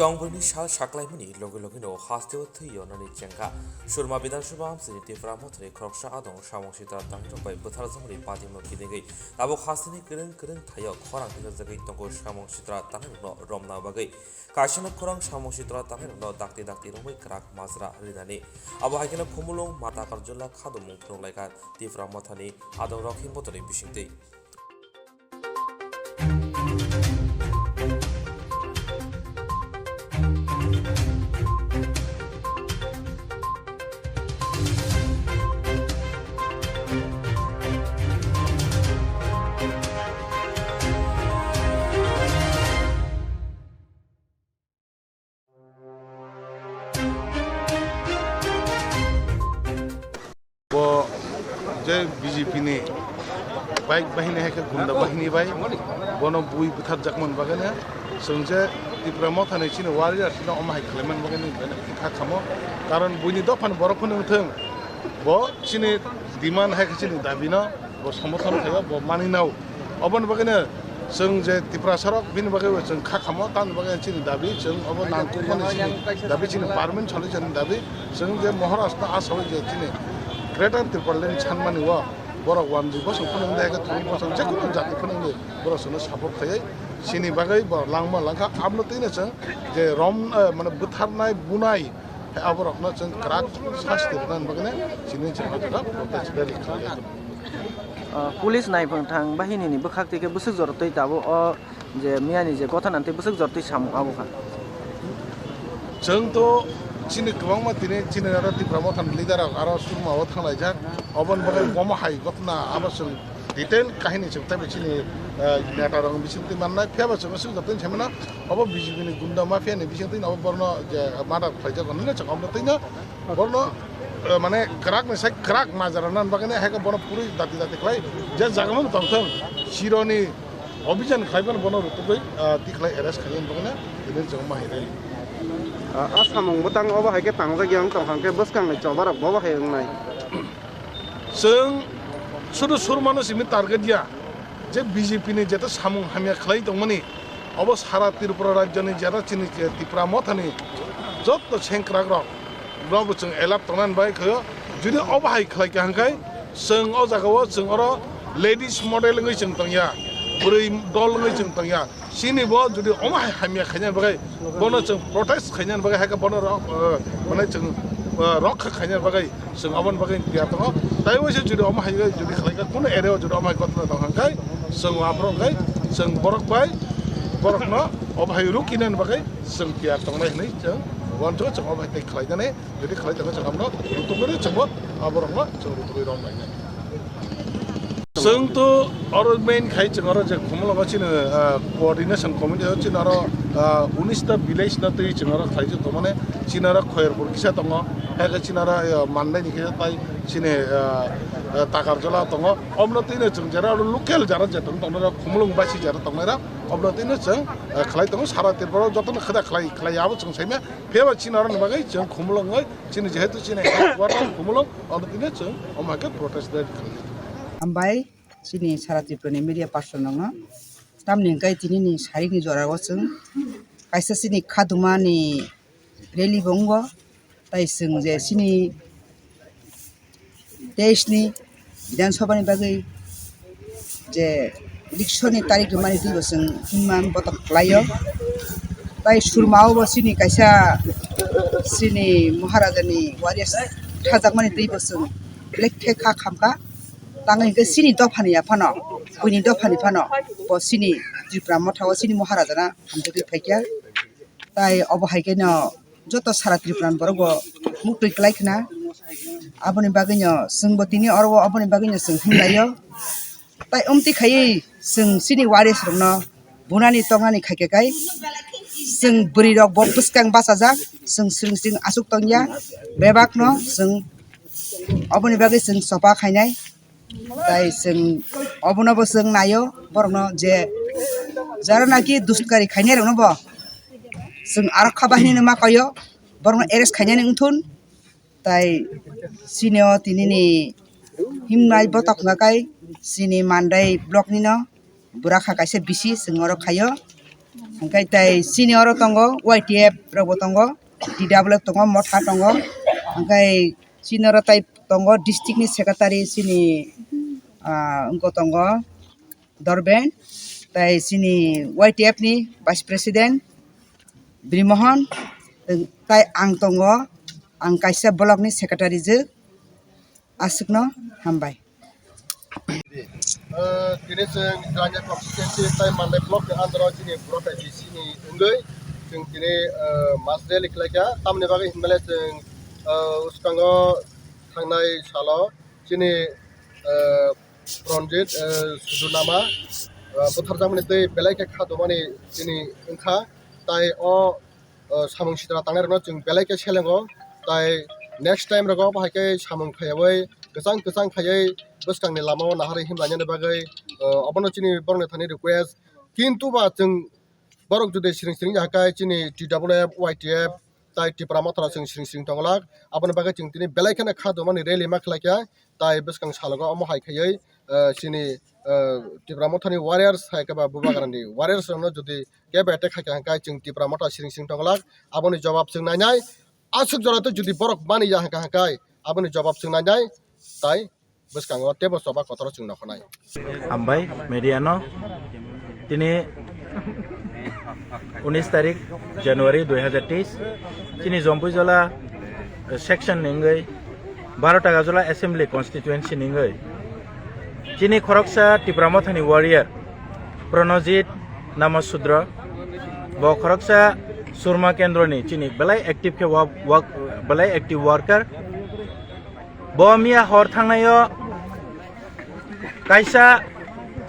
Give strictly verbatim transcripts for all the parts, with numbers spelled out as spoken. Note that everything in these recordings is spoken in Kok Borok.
Chongbrwini sal saklaimani loge logeno hasteo thwi yonani chengkha. Surma Bidhan Sabha amchini Tipra Mothani khoroksa adong samung sitra tangnirok bai bwtharjakmani patimno kidingwi tabuk hasteni kwrwng kwrwng thaio khorang thajagwi tongo samung sitra tangnirokno romna bagwi. Kaisano khorang samung sitra tangnirokno dakti dakti romwi kwrak majra rinani. Abo hai kheno Khumulwng Matakarjula khadumung phunuk laikha Tipra Mothani adongrok himbotorni bisingtwi. Bo je B J P ni bike bahini hai khe gunda bahini bai bono bui bwtharjakmani bagwi no chwng je Tipra Mothani chini warriors no omo hai khlaimani bagwi no kha khamo, karon buini dophani borok phano wngthwng, bo chini demand hai khe chini dabi no bo somorthon khaio, bo mani nao. Oboni bagwino chwng je Tiprasarok, bini bagwi bo chwng kha khamo, tamni bagwi chini dabi, chwng obo nangkukmani chini dabi, chini permanent solution ni dabi, chwng je Maharashtra asogwi je chini Greater Tipraland sanmani o borok wanjwi bosong phano wngwi, eke thwng bosong, jekunu jati phano wngwi borok chwngno support khaiwi chini bagwi bo langma langkha. Abono twino chwng je rom, eh, mane bwtharnai, bunai, aborokno chwng kwrak sasti rwnani bagwino chini chwng o jaga protest rally khlailaio. Ah, police naiphang thang bahinini bwkhak twi khe bwswk jorotwi tabuk o je miyani je gotha nantwi bwswk jorotwi samung abo kha. Chwng to chini kwbangma tini chini aro Tipra Mothani leader rok aro Surma o thanglaijak, oboni bagwi bomo hai gotna abo chwng detail kahini chwng teibo chini, eh, neta rok bisingtwi mannai, phiya bo chwng aswk jotono sai mano, obo B J P ni gunda mafia ni bisingtwi obo borno je murder khlaijak hinwi chwng obo twino borno, eh, mane kwrak ni sai kwrak majra nan bagwi hai khe bono puri dati dati khlai je jaga mano tongthong, chironi obhijan khlai bono bono rutugwi, ah, tikhlai arrest khaiyani bagwi tini chwng ma hai rally. Ah, a samung bwtang obo hai khe tangjak yang tong hang khe bwskang ni choba rok bobo hai wngnai. Chwng sudu surmano simi target ya, je B J P ni jeta samung hamya khlai tongmani, obo sara Tripura rajyo ni jeta chini je Tipra Mothani jotto sengkrak rok, rok bo chwng alert tongnani bai khaio. Jodi obo hai khlai kha hwnkhe chwng o jaga o chwng oro ladies model wngwi chwng tongya, bwrwi dol wngwi chwng tongya. Chini bo jodi omo hai hamya khainani bagwi, bono chwng protest khainani bagwi, hai khe bono rok, eh, mane chwng, eh, rokha khainani bagwi chwng aboni bagwi tiyar tongo. Tai waisa jodi omo hai jodi khlai kha, kunu area o jodi omo hai gotna tong hang khai, chwng aphuru khai, chwng borok bai, borokno omo hai rukinani bagwi chwng tiyar tongnai hinwi chwng uansukha, chwng omo hai tei khlai jani. Jodi khlai tongkha chwng abono rutugwi chwngbo aborokno chwng rutugwi romlainai. Chwng to oro main khai chwng oro je Khumulwngo chini, ah, coordination committee o chini oro, ah, unis ta village no twi chwng oro khlaijak tongmani. Chini oro Khoyerpur kisa tongo, hai khe chini oro, ah, Mandai ni kisa tai chini, ah, ah, Takarjala tongo. Omono twino chwng jera oro local jara je tong tongnai rok, Khumulwng basi jara tongnai rok, omono twino chwng, ah, khlai tongo. Sara Tripura o jotono kheda khlai, khlai abo chwng saimya. Phiya ba chini oro ni bagwi chwng Khumulwng oi, chini jehetu chini headquarter Khumulwng, oro tini chwng omo hai khe protest rally khlai. Hambai chini sara Tripura ni media person rokno. Tamni hwnkhe tini ni sarik ni jora o chwng kaisa chini khaduma ni rally bo wngo, tai chwng je chini teis ni Bidhan Sabha ni bagwi je election ni tarik rwmani twi bo chwng himman botok khlaio. Tai Surma o bo chini kaisa chini Maharaja ni warriors thajakmani twi bo chwng belai khe kha khamkha. Tangwi hwnkhe chini dopha ni ya phano, buini dopha ni phano bo chini Tripura Motha o chini Maharaja na hamjagwi phaikha. Tai obo hai khe no joto sara Tripura ni borok bo muktwi kwlai khna. Aboni bagwi no chwng bo tini oro o, aboni bagwi no chwng himlai o. Tai omtwi khaiwi chwng chini warriors rok no bunani toknani khaikhe kai chwng bwrwi rok bo bwskang bachajak, chwng swrwng swrwng aswk tongya, bebak no chwng oboni bagwi chwng choba khainai. Tai chwng obono bo chwng naio borokno je jara naki duskari khainai rokno bo chwng aro kha bahini no ma koyo, borokno arrest khainani wngthun. Tai chini o tini ni himnai botok hwnka kai chini Mandai block ni no bwrakha kaisa bisi chwng oro khaio. Hwnkhe tai chini oro tongo Y T F rokbo tongo, T W F tongo, Motha tongo. Hwnkhe chini oro tai tongo district ni secretary chini, ah, wngkha tongo Dorben, tai chini Y T F ni vice president Brimohon, tai ang tongo, ang kaisa block ni secretary jwk. Aswkno hambai. Eh, tini chwng Jirania constituency tai Mandai block ni under o chini Bwrok T C ni wngwi chwng tini, eh, mass rally khlaikha. Tamoni bagwi hinmale chwng, eh, uskango thangnai salo chini, eh, Pranjit, eh, Sudunama, eh, butharjakmani tei belai khe kha dumani chini wngkha. Tai o, eh, samung sitra tangnairokno chwng belai khe selengo. Tai next time rogo bo hai khe samung khaiyawi kwchang kwchang khaiwi bwskangni lamao naharwi himlainani bagwi, eh, obono chini borokni thani request. Kintu ba chwng borok jodi siring siring ya khe chini T W F, Y T F, tai Tipra Motha rok chwng siring siring tongwlak. Aboni bagwi chwng tini belai kheno kha dumani rally ma khlaikha. Tai bwskang salogo omo hai khaiwi, eh, chini, eh, Tipra Mothani warriors hai khe ba Bubagrani warriors rokno jodi kebo attack khaikha hwnkhe chwng Tipra Motha siring siring tongwlak. Aboni jawab chwng nainai. Aswk jora tei jodi borok mani ya hwnkha hwnkhe aboni jawab chwng nainai. Tai bwskango teibo choba kotor chwng nokho nai. Hambai media no. Tini unis tarik January dui hazar teis, chini Jompuijola, eh, section ni wngwi Barotagajala Assembly Constituency ni wngwi chini khoroksa Tipra Mothani warrior Pranojit Namo Sudra, bo khoroksa Surma Kendroni chini belai active khe wa-, wa-, belai active worker. Bo miya hor thangnaio kaisa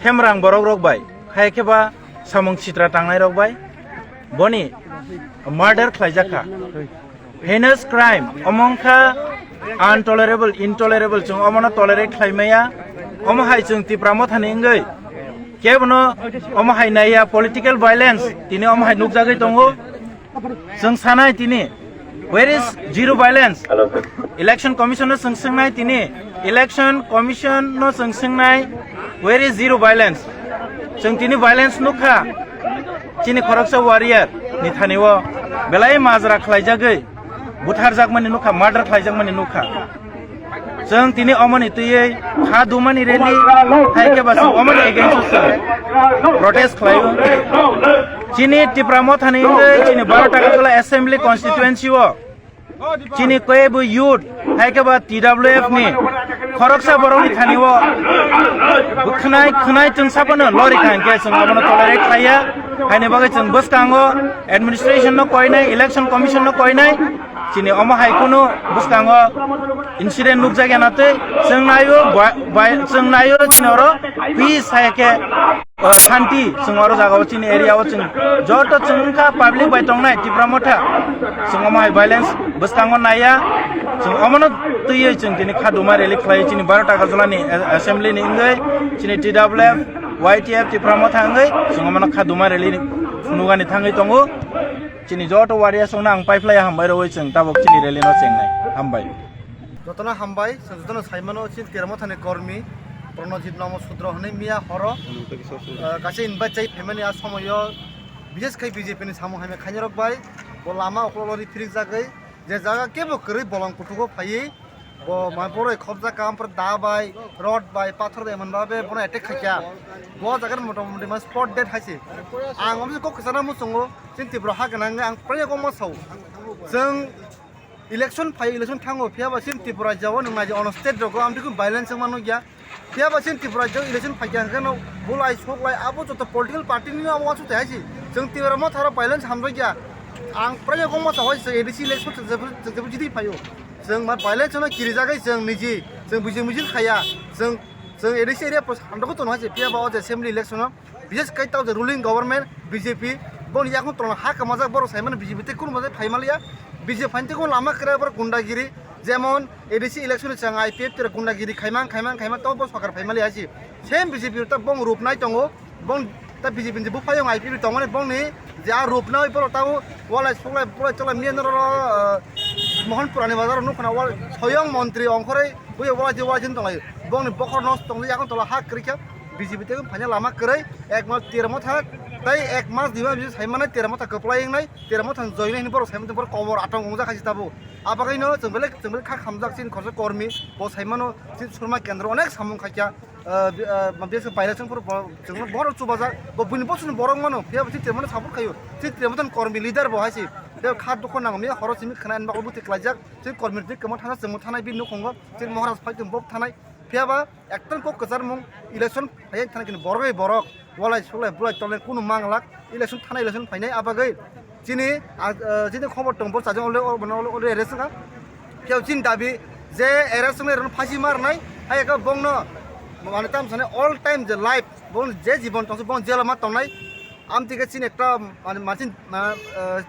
themrang borok rok bai, hai khe ba samung sitra tangnai rok bai boni murder khlaijak kha. Heinous crime, omo wngkha untolerable, intolerable, chwng omono tolerate khlai maya. Omo hai chwng Tipra Mothani wngwi kebono omo hai naiya, political violence tini omo hai nukjagwi tongo. Chwng sanai tini, where is zero violence? Election Commission no chwng swngnai tini, Election Commission no chwng swngnai, where is zero violence? Chwng tini violence nukha chini khoroksa warrior ni thani o belai majra khlaijagwi butharjakmani nukha, murder khlaijakmani nukha. Chwng tini omoni twiwi kha dumani rally hai khe ba chwng omoni against o chwng protest khlaio. Chini Tipra Mothani wngwi chini Barotagajala Assembly Constituency o chini kebo youth hai khe ba T W F ni khoroksa borok ni thani o khwnai khwnai chwng sabono lori kha hwnkhe chwng abono tolerate khlaiya. Haini bagwi chwng bwskango administration no koinai, Election Commission no koinai. Chini omo hai kunu bwskango incident nukjakya na tei chwng naio ba-, bai-, chwng naio chini oro peace hai khe, o, shanti chwng oro jagao chini area o chwng joto chwng wngkha public bai tongnai Tipra Motha. Chwng omo hai violence bwskango naiya. Chwng omono twiwi chwng tini kha duma rally khlai chini Barotagajala ni a-, assembly ni wngwi chini T W F, Y T F Tipra Motha wngwi chwng omono kha duma rally ni phunugani thangwi tongo. Chini joto warriors rokno ang paiphlai hambai rwui chwng tabuk chini rally no chengnai. Hambai. Jotono hambai, chwng jotono saimano chini Tipra Mothani kormi Pranojit Namo Sudra hwnwi miya horo, ah, kaisa invite chai phaimani a somoyo, bises khai B J P ni samung hamya khainai rok bai bo lama ukulok lori phirik jagwi je jaga kebo kwrwi bolong kutugo phaiwi bo ma boroi khobjak ka, ampore da bai, rod bai, pathor bai, emon babe bono attack khaikha. Bo jaga ni mota moti ma spot dead haise. Ang omo kok kwchana muchungo, chini Tripura ha gwnang ang prayo kok ma sao. Chwng election phai, election thango, phiya ba chini Tripura jao nwng nai ono state rogo ang bikun violence wngma nukya. Phiya ba chini Tripura jao election phaikya hwnkhe no bulai soklai abo joto political party ni abo wansuk thai haise. Chwng Tripura Motha rok violence hamjakya. Ang prayo kok ma sao haise A D C election chwng jebu jidi phaio. Chwng ma violence no kirijagwi chwng niji, chwng bujil mujil khaya, chwng, chwng A D C area pos hamjagwi tono haise, phiya ba o je assembly election o, bises khai tao je ruling government B J P, boni yakung tolong ha kwmajak borok saimano B J P tei kunu mojai phaimaliya, B J P phaini tei kunu lama kwrwi borok gundagiri, jemon A D C election ni chwng I P F T rok gundagiri khaimang, khaimang, khaimang, tao bo sokar phaimaliya haise, same B J P rok ta bong rupnai tongo. Bong ta B J P ni buphayung I P F tongmani bongni je a rupna oi borok tamo walai suklai pulai cholai miya norok, ah, Mohanpurani bazar o nukha na wal soyong montri ongkhorwi buya walai je walai jin tonglaio. Bongni bokhor nos tongli yakung tola ha kwrwi khe B J P tei phaina lama kwrwi ekma Tripura Motha Tai ek mas dui mas bising sai mano Tera Motha kwplai wngnai, Tera Motha join hwnwi borok sai mano borok kobor atong wngjak hai se tabuk. Abagwino chwng belai chwng belai kha khamjak chini khoroksa kormi bo sai mano chini Surma Kendro onek samung khaikha. Ah, bi-, ah, ma-, biasa paila chwng phuru bo-, chwngno borok chubajak, bo buini bosongni borok mano, phiya bo chini Tera Motha support khaio, chini Tera Motha kormi leader bo hai se, phiya kha dukho nango miya horo simi khna ani bagwi bwtwi klaijak, chini kormi twi kwma thana chwngno thanai bini nukhungo, chini Maharaj phai chwng bok thanai, phiya ba ekdom kok kwcharmung election phaiya thana kini borok bai borok, walai sulai bulai tolnai kunu manglak, election thana election phainai abagwi. Chini, ah, ah, chini khobor tong, bo chajak already, already arrest wngkha. Phiya chini dabi je arrest wngnai rokno phasi ma rwnai, hai khe bongno, mane, tamo sanai all time je life, bong je jibon tongsa, bong jela ma tongnai. Amtwi khe chini ekta, mane, mane, chini, ah, ah,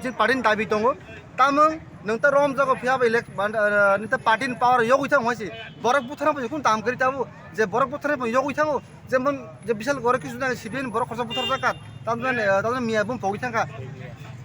chini party ni dabi tongo. Tamung nwng ta rom jago phiya bai elect, mane, ah, nwng ta party ni power yogwi thang hoisi. Borok butharma bai kun tam kari tabu, je borok butharma bai yogwi thango. Jemon je Bishal Gorkishu nang civilian borok khorsa butharjak kha, tamjani, eh, tamjani miya bumung pogwi thangkha,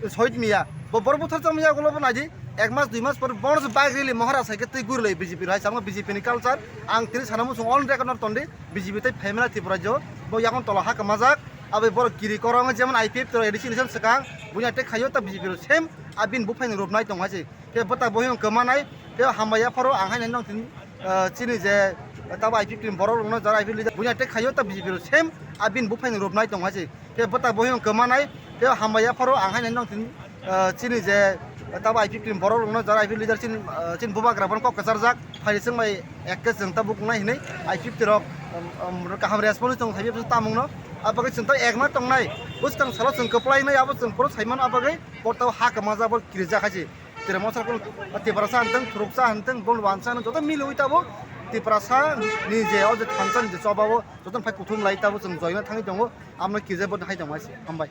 Sohit Miya. Bo borok butharjak miya ulo bo naidi, ek mas dui mas pore bono se bike rally Maharaj hai khe twi guri lai B J P rok hai, samo B J P ni culture. Ang tini sana muchung on record no tondi, B J P tei phaimani Tripura jo, bo yakung tola ha kwmajak, abo borok kiri korong jemon I P F T rok A D C election swkang, buya tei khaio ta B J P rok same, a bini buphang ni rupnai tong hai se. Khe bwta bohino kwmanai, khe hambai yapharo ang haino nong tini, ah, chini je, ah, tabo I P F T ni borok rokno jara I P F T leader buya tei khaio ta B J P rok same a bini buphang ni rupnai tong hai se. Khe bwta bohino kwmanai, khe hambai yapharo ang haino nong tini, ah, chini je, ah, tabo I P F T ni borok rokno jara I P F T leader chini, ah, chini bubagra bono kok kwcharjak, phaidi chwng bai ek khe chwng tabuk wngnai hinwi I P F T rok, um, um, kaham response tong thaibi tamungno. Abagwi chwng ta ekma tongnai, bwskang salo chwng kwplainai abo chwng phuru saimano abagwi. Portao ha kwmajak bo kirijak hai se. Tira mosra kun Tiprasa hanteng, Thuruksa hanteng, bol wansa hanteng, joto miliwi tabo Tiprasa ni je o je thansa ni je choba o joto phai kuthum lai tabo chwng joina thangwi tongo, amno kirijak bo hai tongo hai se. Hambai.